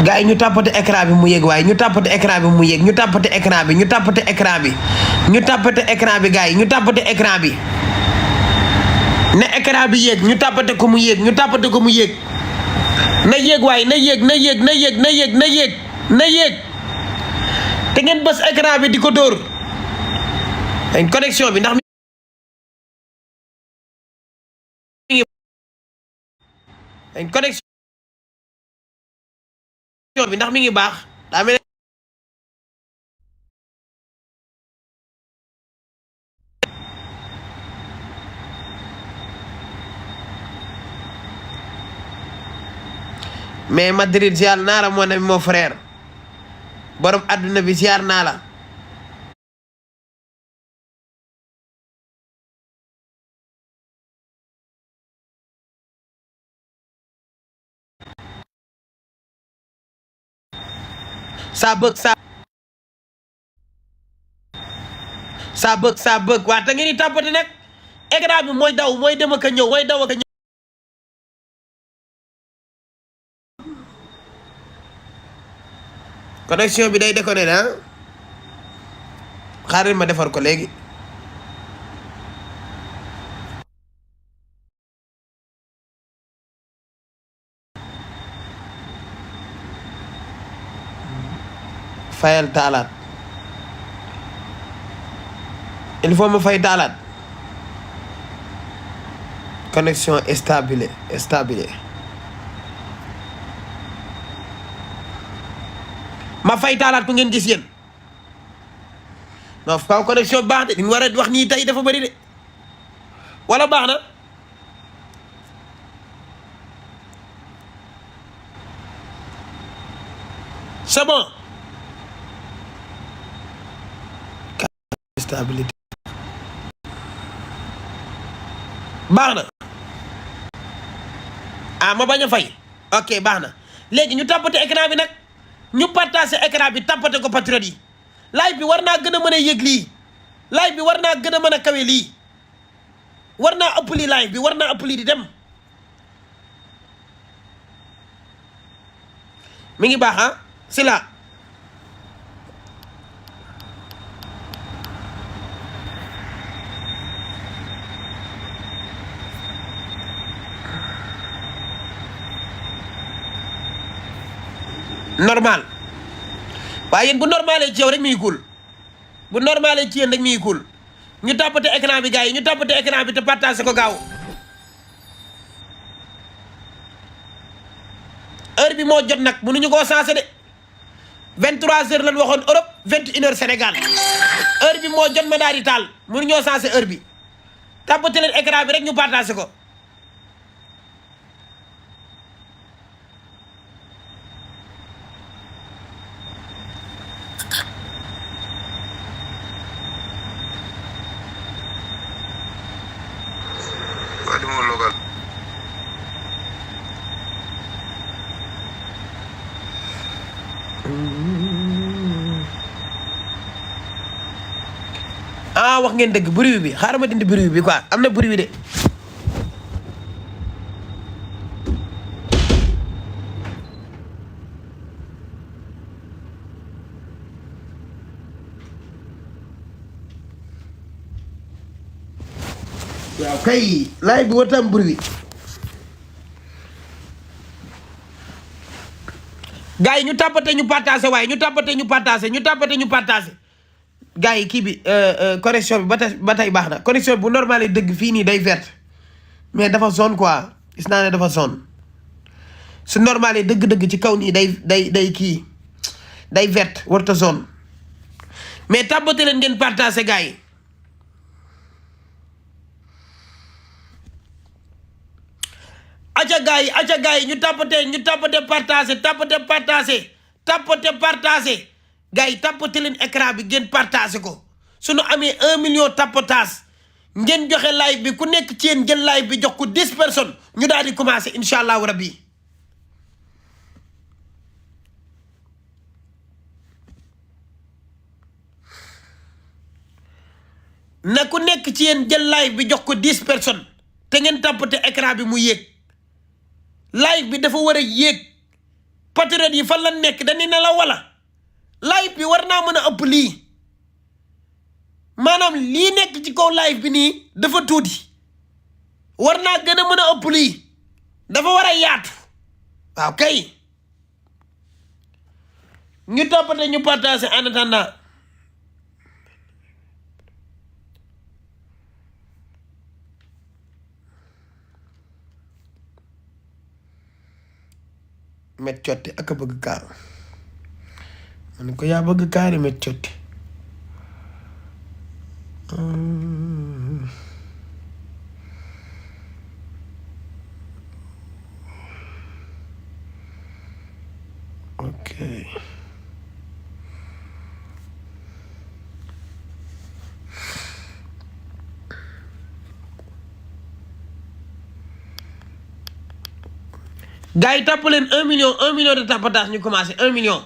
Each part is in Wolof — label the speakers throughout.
Speaker 1: gars yi ñu tàppate écran bi mu yéeg waaye ñu tàppate écran bi mu yéeg ñu tàppate écran bi ñu tàppate écran bi ñu tàppate écran bi gars yi ñu tàppate écran bi ne écran bi yéeg ñu tàppate ko mu yéeg ñu tàppate ko mu yéeg na yéeg waaye na yéeg na yéeg na yéeg na yéeg na yéeg na yéeg te ngeen bës écran bi di ko dóor connexion bi ndax connexion bi ndax mi ngi baax daa mel mais Madrid ziar naa la mon ami mon frère borom adduna bi ziar naa la saa bëgg waa te ngeen di tàppati nag écran bi mooy daw mooy dem ak a ñëw mooy daw ak a ñëw connexion bi day déconné na xaaral ma defar ko léegi fayal taalaat il faut ma fay taalaat connexion stable ma fay taalaat ko ngeen gis yéen non kaw connexion bi baax de li ñu war a wax nii tey dafa bëri de wala baax na c'est bon stabilité baax na ah ma bañ a fay ok baax na léegi ñu tàppate écran bi nag ñu partagé écran bi tàppate ko patriote yi live bi war naa gën a mën a yëg lii live bi war naa gën a mën a kawe lii war naa ëpp lii live bi war naa ëpp lii di dem mi ngi baax ah si la normal waaye yéen bu normalé ci yow rek muy cool bu normalé ci yéen rek muy cool ñu tàppate écran bi gars yi ñu tàppate écran bi te partagé ko gaaw heure bi moo jot nag mënuñu koo sensé de 23h lañ waxoon Europe 21h Sénégal heure bi moo jot ma daal di taal mënuñoo sensé heure bi tàppate leen écran bi rek ñu partagé ko ah wax ngeen dëgg bruit bi xaaral ma dindi bruit bi quoi am na bruit de waaw kay live bi watam bruit gars yi ñu tàppate ñu partagé waaye ñu tàppate ñu partagé ñu tàppate ñu partagé gars yi kii bi connexion bi ba tey baax na connexion bi bu normal dëgg fii nii day verte mais dafa zone quoi gis naa ne dafa zone su normal dëgg-dëgg ci kaw nii day kii day verte warta zone mais tàppate leen ngeen partagé gars yi aca gars yi ñu tàppate partagé tàppate partagé gars yi tàppate leen écran bi ngeen partagé ko suñu amee 1 million tapotage ngeen joxe live bi ku nekk ci yéen jël live bi jox ko 10 personnes ñu daal di commencé incha allahu rabbi na ku nekk ci yéen jël live bi jox ko 10 personnes te ngeen tàppate écran bi mu yéeg live bi dafa war a yéeg patriote yi fan la nekk dañu ne la wala live bi war naa mën a ëpp lii maanaam lii nekk ci kaw live bi nii dafa tuuti war naa gën a mën a ëpp lii dafa war a yaatu waaw kay ñu toppate ñu partager en attendant met cotti ak a bëgg kaar man ko yaa bëgg kaari met cotti ok gars yi tàpp leen 1 million de tapotage ñu commencé 1 million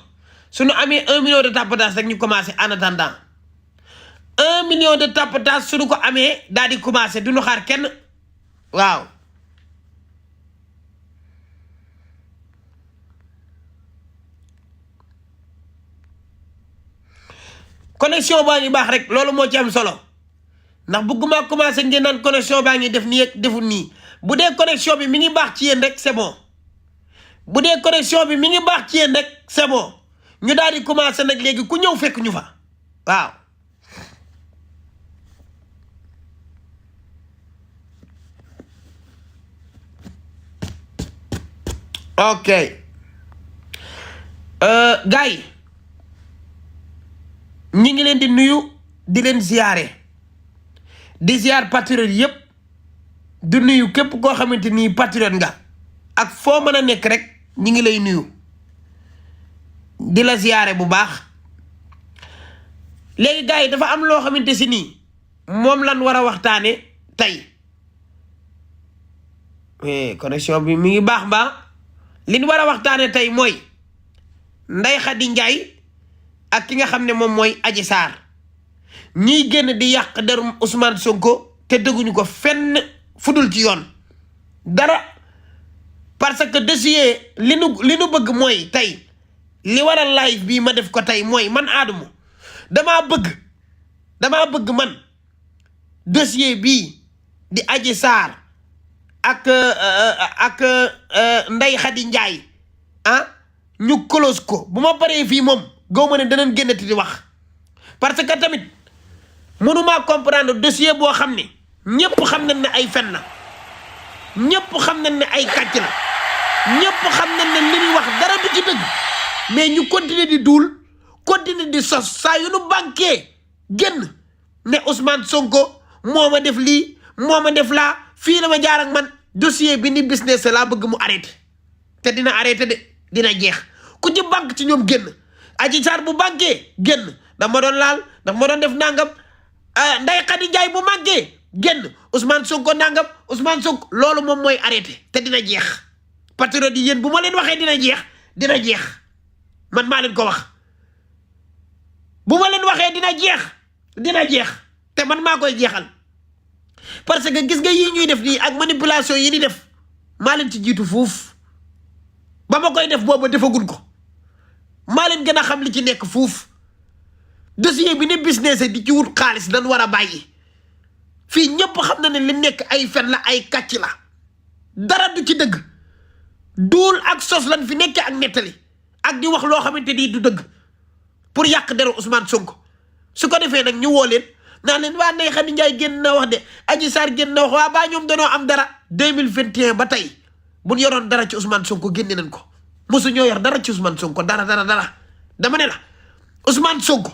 Speaker 1: suñu amee 1 million de tapotage rek ñu commencé en attendant 1 million de tapotage suñu ko amee daal di commencé duñu xaar kenn waaw connexion baa ngi baax rek loolu moo ci am solo ndax bëgguma commencé ngeen naan connexion baa ngi def nii ak deful nii bu dee connexion bi mi ngi baax ci yéen rek c'est bon bu dee connexion bi mi ngi baax ci yéen rek c'est bon ñu daal di commencé nag léegi ku ñëw fekk ñu fa waaw ok gars yi ñi ngi leen di nuyu di leen ziyaare di ziyaar patriote yépp di nuyu képp koo xamante ni patriote nga ak foo mën a nekk rek ñi ngi lay nuyu di la ziyaare bu baax léegi gars yi dafa am loo xamante si nii moom lan war a waxtaane tey connexion bi mi ngi baax mbaa li ñu war a waxtaane tey mooy Ndeye Khady Ndiaye ak ki nga xam ne moom mooy Adji Sarr ñiy génn di yàq derum Ousmane Sonko te dëgguñu ko fenn fudul ci yoon dara parce que dossier li nu bëgg mooy tey li waral live bii ma def ko tey mooy man Adamo damaa bëgg man dossier bii di Adji Sarr ak Ndeye Khady Ndiaye ñu close ko bu ma paree fii moom gaw ma ne danañ génnati di wax parce que tamit mënumaa comprendre dossier boo xam ne ñëpp xam nañ ne ay fen la ñëpp xam nañ ne ay kàcc la ñëpp xam nañ ne li ñuy wax dara du ci dëgg mais ñu continuer di duul continuer di sos saa yu nu banquee génn ne Ousmane Sonko moo ma def lii moo ma def laa fii la ma jaar ak man dossier bi ni business laa bëgg mu arrêté te dina arrêté de dina jeex ku ci banque ci ñoom génn Adji Sarr bu banquee génn daf ma doon laal daf ma doon def nangam Ndeye Khady Ndiaye bu màggee génn Ousmane Sonko nangam Ousmane Sonko loolu moom mooy arrêté te dina jeex patriote yi yéen bu ma leen waxee dina jeex man maa leen ko wax bu ma leen waxee dina jeex te man maa koy jeexal parce que gis nga yii ñuy def nii ak manipulation yi ni def maa leen ci jiitu fuuf ba ma koy def booba defagul ko maa leen gën a xam li ci nekk fuuf dossier bi ne business di ci wut xaalis dañ war a bàyyi fii ñëpp xam na ne li nekk ay fen la ay kàcc la dara du ci dëgg duul ak sos lan fi nekkee ak nettali ak di wax loo xamante ni du dëgg pour yàq deru Ousmane Sonko su ko defee nag ñu woo leen naa leen waa Ndeye Khady Ndiaye génn na wax de Adji Sarr génn na wax waa baa ñoom danoo am dara 2021 ba tey buñ yoroon dara ci Ousmane Sonko génne nañ ko mosu ñoo yor dara ci Ousmane Sonko dara dama ne la Ousmane Sonko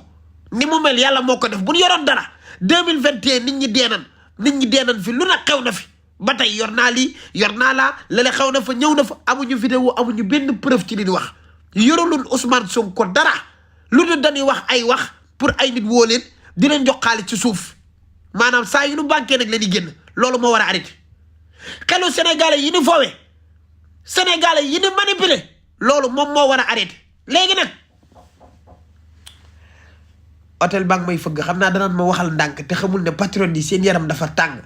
Speaker 1: ni mu mel yàlla moo ko def buñ yoroon dara 2021 nit ñi deenan fi lu na xew na fi ba tey yor naa lii yor naa laa lale xew na fa ñëw na fa amuñu vidéo amuñu benn preuve ci li di wax yorulul Ousmane Sonko dara lu dul dañuy wax ay wax pour ay nit woo leen di leen jox xaalis ci suuf maanaam saa yu nu banquee nag la di génn loolu moo war a arrêté xelu sénégalais yi ni foowee sénégalais yi ni manipulé loolu moom moo war a arrêté léegi nag hôtel banque may fëgg xam naa danaan ma waxal ndànk te xamul ne patriote yi seen yaram dafa tàng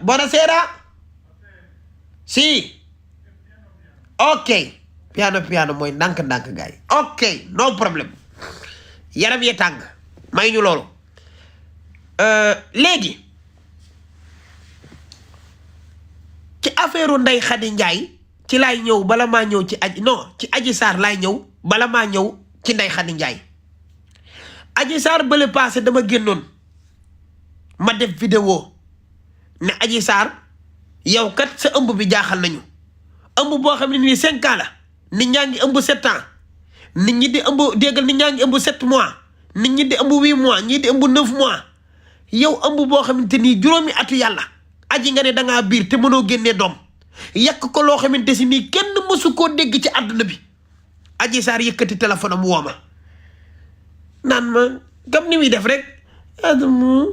Speaker 1: buonasera si ok piano mooy ndànk-ndànk gars yi ok no problème yaram yee tàng may ñu loolu léegi ci affaire Ndeye Khady Ndiaye ci laay ñëw bala maa ñëw ci ci Adji Sarr laay ñëw bala maa ñëw ci Ndeye Khady Ndiaye Adji Sarr bële passé dama génnoon ma def vidéo ne Adji Sarr yow kat sa ëmb bi jaaxal nañu ëmb boo xam ne nii 5 ans la nit ñaa ngi ëmb 7 ans nit ñi di ëmb déggal nit ñaa ngi ëmb 7 mois nit ñi di ëmb 8 mois ñii di ëmb 9 mois yow ëmb boo xamante nii juróomi atu yàlla aji nga ne dangaa biir te mënoo génnee doom yàq ko loo xamante si nii kenn mësu koo dégg ci àdduna bi Adji Sarr yëkkati téléphone am woo ma naan ma gam ni muy def rek Adamo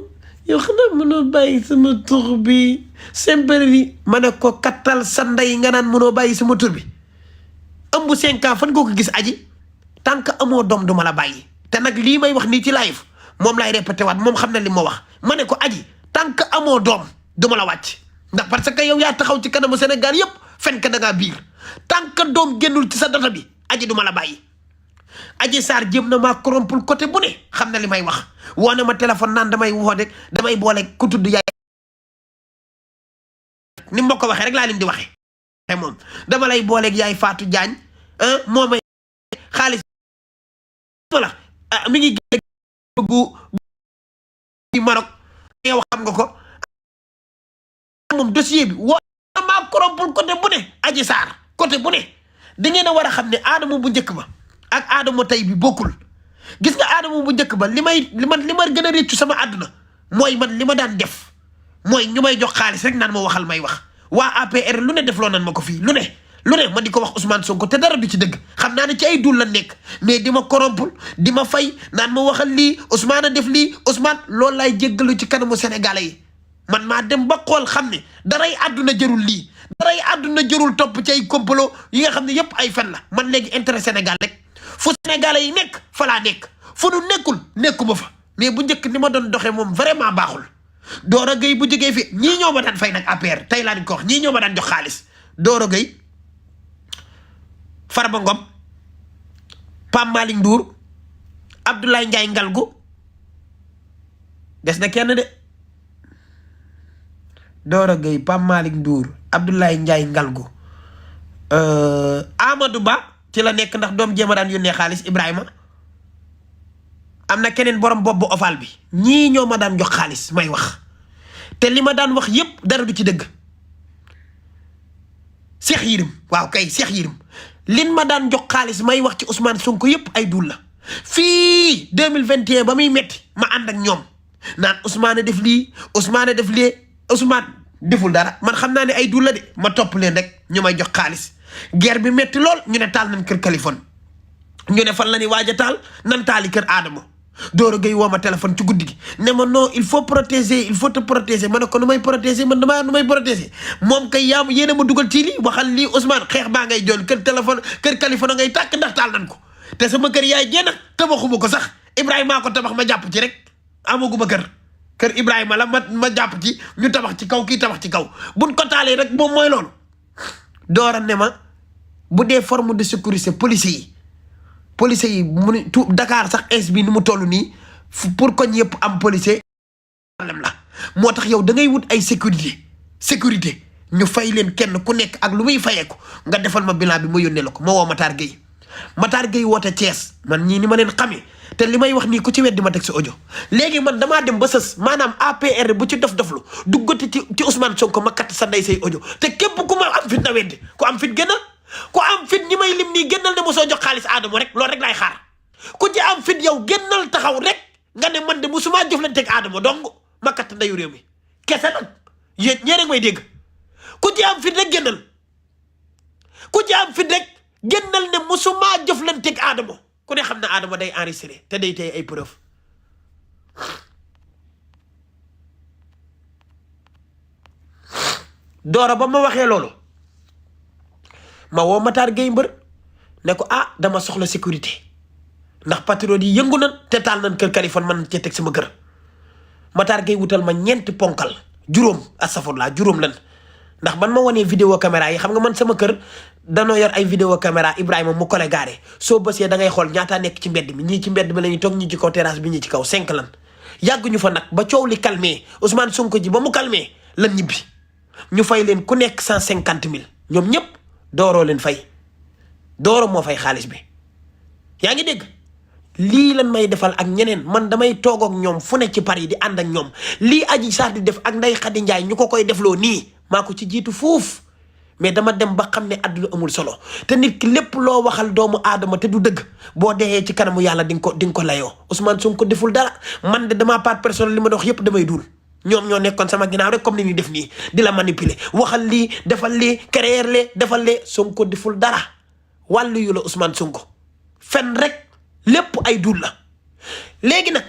Speaker 1: yow xanaa mënoo bàyyi sama tur bi semperi ma ne ko kattal sa ndey nga naan mënoo bàyyi sama tur bi ëmb 5 ans fan nga ko gis aji tant que amoo doom duma la bàyyi te nag lii may wax nii ci live moom laay répété waat moom xam na li ma wax ma ne ko aji tant que amoo doom duma la wàcc ndax parce que yow yaa taxaw ci kanamu Sénégal yépp fen ka da ngaa biir tant que doom génnul ci sa data bi aji duma la bàyyi Adji Sarr jéem na maa corrompre côté bu ne xam na li may wax woo na ma téléphone naan damay woo rek damay boole ku tudd yaay ni ma ko waxee rek laa leen di waxee moom dama lay booleeg yaay Fatou Diagne moo may xaalis wala mi ngi gu Maroc yow xam nga ko moom dossier bi woo na maa corrompre côté bu ne Adji Sarr côté bu ne da ngeen a war a xam ne Adamo bu njëkk ba ak Adamo tey bi bokkul gis nga Adamo bu njëkk ba li ma gën a réccu sama àdduna mooy man li ma daan def mooy ñu may jox xaalis rek naan ma waxal may wax waa APR lu ne def loo nan ma ko fii lu ne ma di ko wax Ousmane Sonko te dara du ci dëgg xam naa ne ci ay dul la nekk mais di ma corrompre di ma fay naan ma waxal lii Ousmane a def lii Ousmane loolu laay jéggalu ci kanamu Sénégalais yi man maa dem ba xool xam ne daray àdduna jërul lii daray àdduna jërul topp ci ay complot yi nga xam ne yépp ay fen la man léegi intérêt Sénégal rek fu Sénégalais yi nekk fa laa nekk fu nu nekkuma fa mais bu njëkk ni ma doon doxee moom vraiment baaxul Doro Gueye bu jógee fi ñii ñoo ma daan fay nag APR tey laa di ko wax ñii ñoo ma daan jox xaalis Doro Gueye Farba Ngom Pam Malick Ndour Abdoulaye Ndiaye Ngalgu des na kenn de Doro Gueye Pam Malick Ndour Abdoulaye Ndiaye Ngalgu Amadou Ba ci la nekk ndax doom jéem a daan yónnee xaalis Ibrahima am na keneen borom bopp bu ovale bi ñii ñoo ma daan jox xaalis may wax te li ma daan wax yépp dara du ci dëgg Cheikh Yérim waaw kay Cheikh Yérim lin ma daan jox xaalis may wax ci Ousmane Sonko yépp ay dul la fii 2021 ba muy metti ma ànd ak ñoom naan Ousmane def lii Ousmane def lee Ousmane deful dara man xam naa ne ay dul la de ma topp leen rek ñu may jox xaalis guerre bi metti lool ñu ne taal nañ kër Kaliphone ñu ne fan la ni waaj a taal nan taali kër Adamo Doro Gueye woo ma téléphone ci guddi gi ne ma non il faut protéger il faut te protéger ma ne ko nu may protéger man damaa nu may protéger moom kay yaa yéen a ma dugal ci lii waxal lii Ousmane xeex baa ngay jool kër Kaliphone ngay tàkk ndax taal nañ ko te sama kër yaay jéem a tabaxuma ko sax Ibrahima ko tabax ma jàpp ci rek amaguma kër Ibrahima la ma jàpp ci ñu tabax ci kaw kii tabax ci kaw buñ ko taalee rek moom mooy loolu. Doro ne ma bu dee forme de sécurité policiers yi mu ne tout Dakar sax ins bi ni mu toll nii pour koñ yëpp am policier problème la moo tax yow da ngay wut ay sécurité ñu fay leen kenn ku nekk ak lu muy fayeeku nga defal ma bilan bi ma yónnee la ko ma woo Matar Gueye woote Thiès man ñii ni ma leen xamee te li may wax nii ku ci weddi ma teg si audio léegi man damaa dem ba sës maanaam APR bu ci dof-doflu duggati ci Ousmane Sonko ma katt sa ndey say audio te képp ku ma am fit na weddi ku am fit génnal ku am fit ñi may lim nii génnal ne mosoo jox xaalis Adamo rek loolu rek laay xaar ku ci am fit yow génnal taxaw rek nga ne man de musuma jëflanteeg Adamo dong ma katt ndeyu réew mi kese nag yéen ñee rek may dégg ku ci am fit rek génnal ku ci am fit rek génnal ne musuma jëflanteeg Adamo ku ne xam na Adamo day enregistré te day tey ay preuve Doro ba ma waxee loolu ma woo Matar Gueye mbër ne ko dama soxla sécurité ndax patriote yi yëngu nan te taal nañ kër Kaliphone man cee teg sama kër Matar Gueye wutal ma ñeenti ponkal juróom lan ndax ban ma wanee vidéo caméra yi xam nga man sama kër danoo yor ay vidéo caméra Ibrahima mu kole gaare soo bësee da ngay xool ñaataa nekk ci mbedd mi ñii ci mbedd mi la ñuy toog ñii ci kaw terrasse bi ñii ci kaw 5 lan yàgguñu fa nag ba coow li calmé Ousmane Sonko ji ba mu calmé lan ñibbi ñu fay leen ku nekk 150 000 ñoom ñëpp dooroo leen fay dooro moo fay xaalis bi yaa ngi dégg lii lan may defal ak ñeneen man damay toog ak ñoom fu ne ci Paris di ànd ak ñoom lii Adji Sarr di def ak Ndeye Khady Ndiaye ñu ko koy defloo nii maa ko ci jiitu fuuf mais dama dem ba xam ne àdduna amul solo te nit ki lépp loo waxal doomu aadama te du dëgg boo dee ci kanamu yàlla di nga ko layoo Ousmane Sonko deful dara man de dama part personnel li ma dox yëpp damay dul ñoom ñoo nekkoon sama ginnaaw rek comme ni ñuy def nii di la manipuler waxal lii defal lii créer lee defal lee Sonko deful dara wàllu yu la Ousmane Sonko fen rek lépp ay dul la léegi nag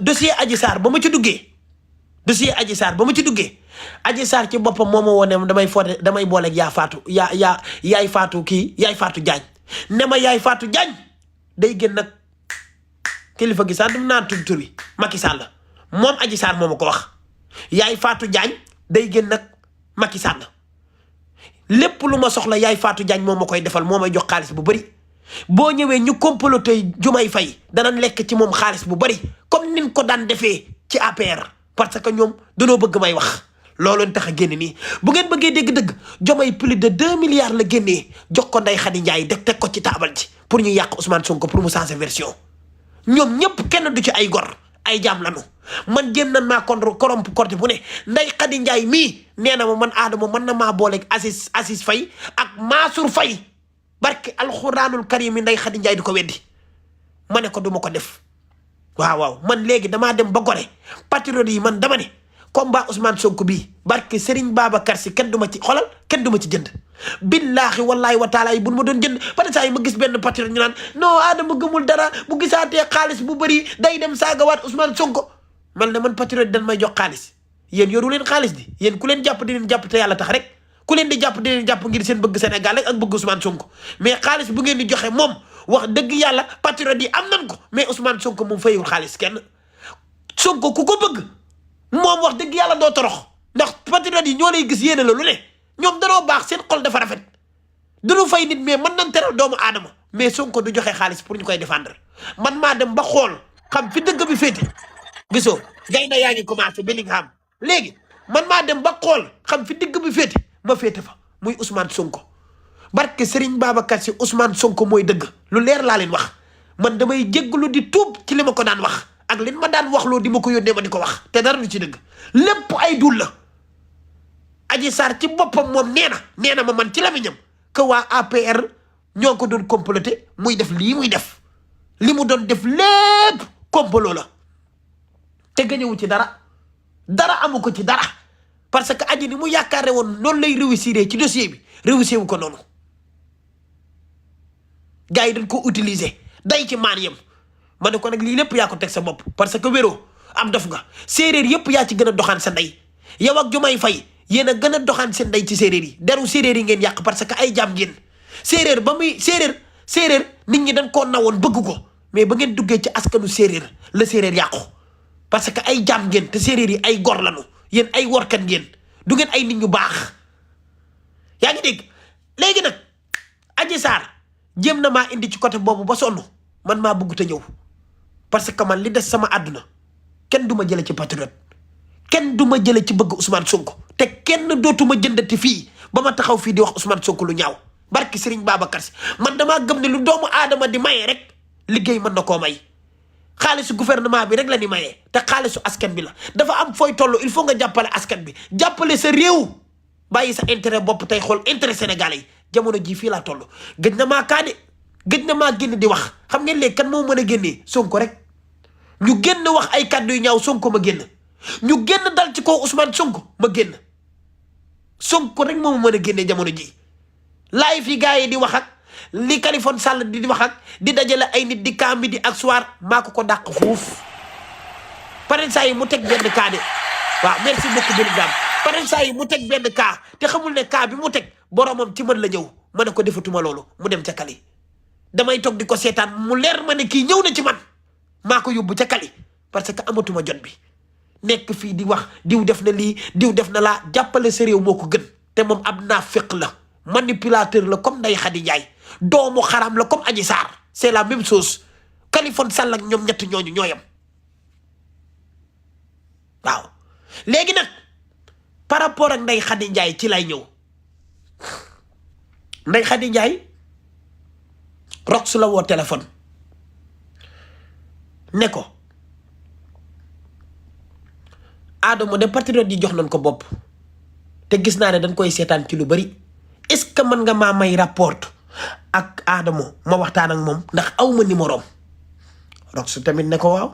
Speaker 1: dossier Adji Sarr ba ma ci duggee Adji Sarr ci boppam moo ma woone damay booleeg yaay faatu Diagne ne ma yaay faatu Diagne day gën nag kilifa gi sax dum naan tur bi Macky Sall moom Adji Sarr moo ma ko wax yaay faatu Diagne day gën nag Macky Sall lépp lu ma soxla yaay faatu Diagne moo ma koy defal moo may jox xaalis bu bari boo ñëwee ñu comploté Diomaye Faye danañ lekk ci moom xaalis bu bari comme nin ko daan defee ci APR parce que ñoom danoo bëgg may wax loolu tax a génne nii bu ngeen bëggee dégg-dëgg Diomaye plus de 2 milliards la génnee jox ko Ndeye Khady Ndiaye teg ko ci taabal ji pour ñu yàq Ousmane Sonko pour mu changer version ñoom ñëpp kenn du ci ay gor ay jaam lanu man jéem nañ maa corrompre côté bu ne Ndeye Khady Ndiaye mii nee na ma man Adama mën na maa booleeg Aziz Faye ak Mansour Faye barke alxuraanul karim yi Ndeye Khady Ndiaye di ko weddi ma ne ko duma ko def waaw man léegi damaa dem ba gore patriote yi man dama ne combat Ousmane Sonko bii barke Serigne Babacar Sy kenn du ma ci xolal kenn du ma ci jënd billaahi wallaahi wa taala yi bu ma doon jënd par saa yi ma gis benn patriote ñu naan non Adama gëmul dara bu gisaatee xaalis bu bëri day dem saagawaat Ousmane Sonko man patriote dañ may jox xaalis yéen yoru leen xaalis di yéen ku leen jàpp di leen jàpp te yàlla tax rek ku leen di jàpp di leen jàpp ngir seen bëgg Sénégal rek ak bëgg Ousmane Sonko mais xaalis bu ngeen di joxe moom wax dëgg yàlla patriote yi am nañ ko mais Ousmane Sonko moom fayul xaalis kenn Sonko ku ko bëgg moom wax dëgg yàlla doo torox ndax patriote yi ñoo lay gis yéene la lu ne ñoom danoo baax seen xol dafa rafet duñu fay nit mais mën nañ teral doomu aadama mais Sonko du joxe xaalis pour ñu koy défendre man maa dem ba xool xam fi dëgg bi féete gisoo gaynde yaa ngi commencé Bellingham léegi man maa dem ba xool xam fi dëgg bi féete ma féete fa muy Ousmane Sonko barke Serigne Babacar Sy Ousmane Sonko mooy dëgg lu leer laa leen wax man damay jégglu di tuub ci li ma ko daan wax ak lin ma daan wax loo di ma ko yónnee ma di ko wax te dara lu ci dëgg lépp ay dul la Adji Sarr ci boppam moom nee na ma man ci lamiñam que waa APR ñoo ko doon comploté muy def lii muy def li mu doon def lépp complot la te gañewu ci dara amu ko ci dara parce que Adji ni mu yaakaare woon noonu lay réussir ci dossier bi réussir wu ko noonu gars yi dañ ko utiliser day ci maan yem ma ne ko nag lii lépp yaa ko teg sa bopp parce que wéro am dof nga séeréer yëpp yaa ci gën a doxaan sa ndey yow ak Diomaye Faye yéen a gën a doxaan seen ndey ci séeréer yi deru séeréer yi ngeen yàq parce que ay jaam ngeen séeréer ba muy séeréer nit ñi dañ koo nawoon bëgg ko mais ba ngeen duggee ci askanu séeréer la séeréer yàqu parce que ay jaam ngeen te séeréer yi ay gor lanu yéen ay workat ngeen du ngeen ay nit ñu baax yaa ngi dégg léegi nag Adji Sarr jéem na maa indi ci côté boobu ba sonn man maa bëgg te ñëw parce que man li des sama àdduna kenn du ma jële ci patriote kenn du ma jële ci bëgg Ousmane Sonko te kenn dootuma jëndati fii ba ma taxaw fii di wax Ousmane Sonko lu ñaaw barki Serigne Babacar Sy man damaa gëm ne lu doomu aadama di maye rek liggéey mën na koo may xaalisu gouvernement bi rek la ni mayee te xaalisu askan bi la dafa am fooy toll il faut nga jàppale askan bi jàppale sa réew bàyyi sa intérêt bopp tey xool intérêt sénégalais yi jamono jii fii laa toll gëj na maa kaade gëj na maa génn di wax xam ngeen léegi kan moo mën a génnee Sonko rek ñu génn wax ay kàddu yu ñaaw Sonko ma génn ñu génn dal ci kaw Ousmane Sonko ma génn Sonko rek moo mën a génnee jamono ji laay fi gars yi di wax ak li Khalifa Sall di wax ak di dajale ay nit di camp midi ak soir maa ko dàq fuuf pare saa yi mu teg benn cas de waaw merci beaucoup Béni Dame pare saa yi mu teg benn cas te xamul ne cas bi mu teg boromam ci man la ñëw ma ne ko defatuma loolu mu dem ca Kali damay toog di ko seetaan mu leer ma ne kii ñëw na ci man maa ko yóbbu ca Kali parce que amatuma jot bi nekk fii di wax diw def na lii diw def na laa jàppale sa réew moo ko gën te moom ab naafiq la manipulateur la comme Ndeye Khady Ndiaye doomu xaram la comme Adji Sarr c'est la même chose Khalifa Sall ak ñoom ñett ñooñu ñooyam waaw léegi nag par rapport ak Ndeye Khady Ndiaye ci lay ñëw Ndeye Khady Ndiaye Rox la woo téléphone ne ko Adamo de patriote yi jox nañ ko bopp te gis naa ne dañ koy seetaan ci lu bari est-ce que mën nga maa may rapport ak Adamo ma waxtaan ak moom ndax aw ma numéro am Rox tamit ne ko waaw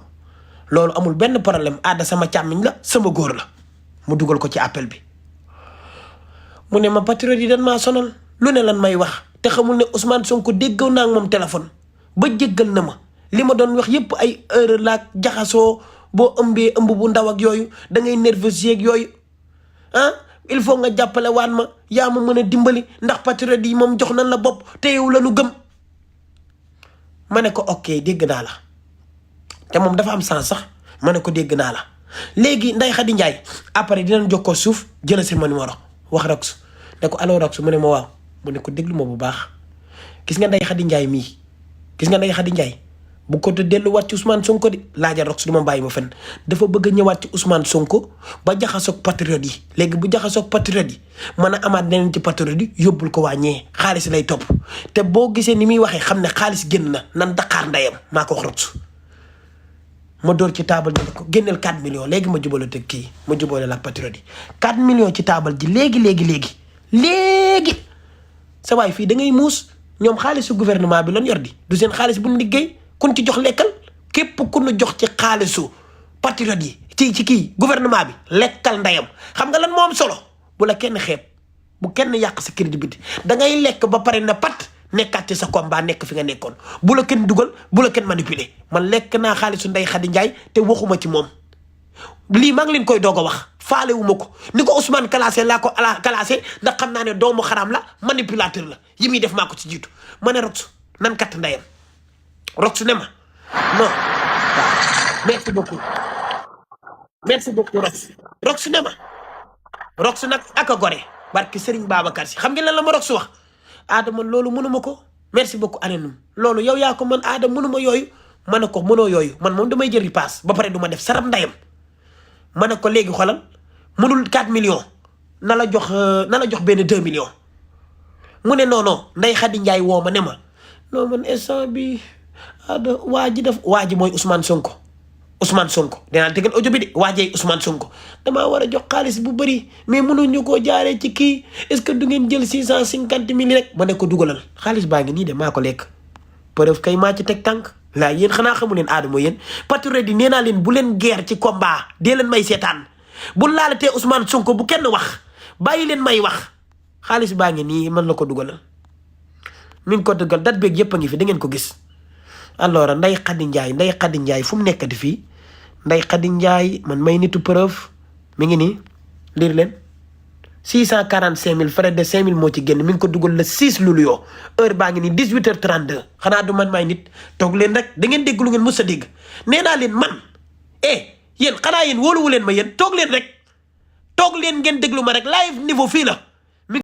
Speaker 1: loolu amul benn problème Ada sama càmmiñ la sama góor la mu dugal ko ci appel bi mu ne ma patriote yi dañ maa sonal lu ne lan may wax te xamul ne Ousmane Sonko déggaw naa ak moom téléphone ba jéggal na ma li ma doon wax yépp ay heure laak jaxasoo boo ëmbee ëmb bu ndaw ak yooyu da ngay nerveux yeeg yooyu ah il faut nga jàppale waan ma yaa ma mën a dimbali ndax patriote yi moom jox nañ la bopp te yow la nu gëm ma ne ko ok dégg naa la te moom dafa am sens sax ma ne ko dégg naa la léegi Ndeye Khady Ndiaye après dinañ jokkoo suuf jëla si ma numéro wax Rox ne ko allo Rox mu ne ma waaw mu ne ko déglu ma bu baax gis nga Ndeye Khady Ndiaye mii gis nga Ndeye Khady Ndiaye bu ko te delluwaat ci Ousmane Sonko di laajal Rox du ma bàyyi ma fenn dafa bëgg a ñëwaat ci Ousmane Sonko ba jaxasoog patriote yi léegi bu jaxasoog patriote yi mën a amaat neneen ci patriote yi yóbbul ko waa ñee xaalis lay topp te boo gisee ni muy waxee xam ne xaalis génn na nan Dakar ndeyam maa ko wax Rox ma door ci taabal ji ne ko génneel 4 millions léegi ma jubale teg kii ma jubale la ak patriote yi 4 millions ci taabal ji léegi sa waay fii da ngay muus ñoom xaalisu gouvernement bi lan yor di du seen xaalis bu ñu liggéey kun ci jox lekkal képp ku ñu jox ci xaalisu patriote yi ci kii gouvernement bi lekkal ndeyam xam nga lan moom solo bu la kenn xeeb bu kenn yàq sa crédibilité da ngay lekk ba pare na pat nekkaat ci sa combat nekk fi nga nekkoon bu la kenn dugal bu la kenn manipuler man lekk naa xaalisu Ndeye Khady Ndiaye te waxuma ci moom lii maa ngi leen koy doog a wax faale wu ma ko ni ko Ousmane classé laa ko classé ndax xam naa ne doomu xaram la manipulateur la yi muy def maa ko ci jiitu ma ne Rox nan kat ndeyam Rox ne ma non waaw merci beaucoup Rox ne ma Rox nag ak a gore barki Serigne Babacar Si xam ngeen lan la ma Rox wax Adama loolu mënuma ko merci beaucoup anenum loolu yow yaa ko man Adama mënuma yooyu ma ne ko mënoo yooyu man moom damay jëri paas ba pare du ma def saram ndeyam ma ne ko léegi xoolal mënul 4 millions na la jox benn 2 millions mu ne non Ndeye Khady Ndiaye woo ma ne ma non man instant bi Ada waa ji mooy Ousmane Sonko dinaa tegal audio bi de waajee Ousmane Sonko damaa war a jox xaalis bu bëri mais mënuñu koo jaaree ci kii est-ce que du ngeen jël 650 000 rek ma ne ko dugalal xaalis baa ngi nii de maa ko lekk preuve kay maa ci teg tànk laa yéen xanaa xamu leen Adamo yéen patriote yi nee naa leen bu leen guerre ci combat dee leen may seetaan bu laalatee Ousmane Sonko bu kenn wax bàyyi leen may wax xaalis baa ngi nii man la ko dugalal min ko dugal dat beeg yëpp a ngi fi da ngeen ko gis alors Ndeye Khady Ndiaye fu mu nekkati fii Ndeye Khady Ndiaye man may nitu preuve mi ngi nii lire leen 645 000 frais de 5 000 moo ci génn mi ngi ko dugal le 6 luliyo heure baa ngi nii 18h32 xanaa du man may nit toog leen rek da ngeen dégg lu ngeen mës a dégg nee naa leen man yéen xanaa yéen wóoluwu leen ma yéen toog leen rek toog leen ngeen déglu ma rek live niveau fii la